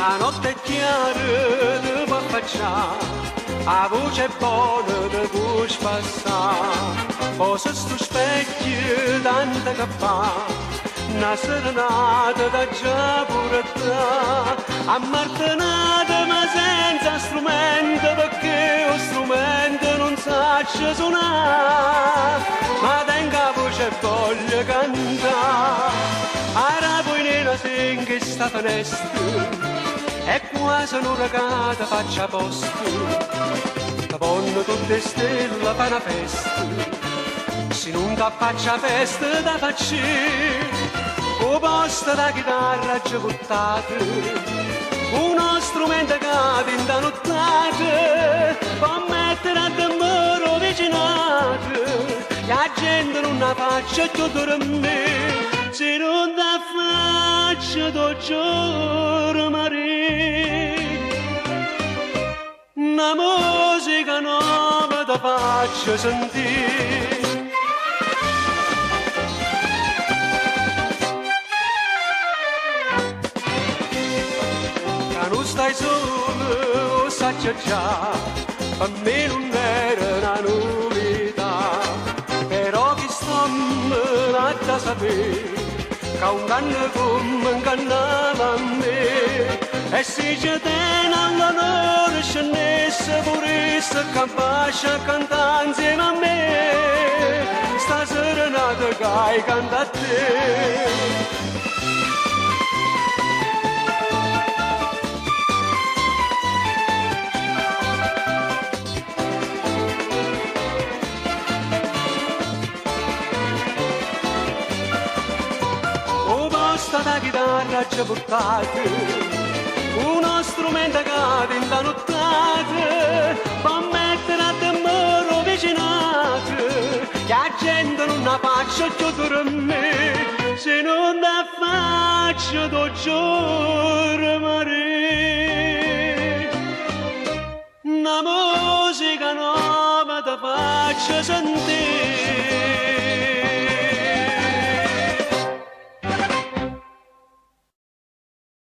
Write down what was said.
A notte è chiara, te può affaccià, 'a voce è bona, te può spassà. Posa stu specchio tanto che fa, na serenata t'aggia purtà. Ammartenata ma senza strumento, pecché 'o strumento nun saccio sunà. Ma tengo 'a voce e voglio cantà. Arapo nera in chesta fenesta e quasi un'ora che te faccio posto. Te vonno tutte 'e stelle fa na festa. Si nun t'affaccia 'a festa t' 'a faccio ij. 'O posto d' 'a chitarra aggio vuttato uno strumento ca dint' 'a nuttata po' mettere a demmore 'o vicinato e 'a gente nun 'a faccio cchiù durmì. Si nun t'affaccia t' 'o giuro Marì. Na musica nova te faccio sentì. Ca nun stai sola 'o saccio già, pe me nun era na novità. Però chist'ommo l'ha da sapè ca 'o 'nganna comme 'ngannava a me. E si ce tene all'onore scennesse pur'isso ccà abbascio a cantà 'nzieme a me sta serenata ca i' canto a te. 'O posto d' 'a chitarra aggio purtato uno strumento ca dint' 'a nuttata po' mettere a demmore 'o vicinato e 'a gente nun 'a faccio cchiù durmì si nun t'affaccia t' 'o giuro Marì. Na musica nova te faccio sentì.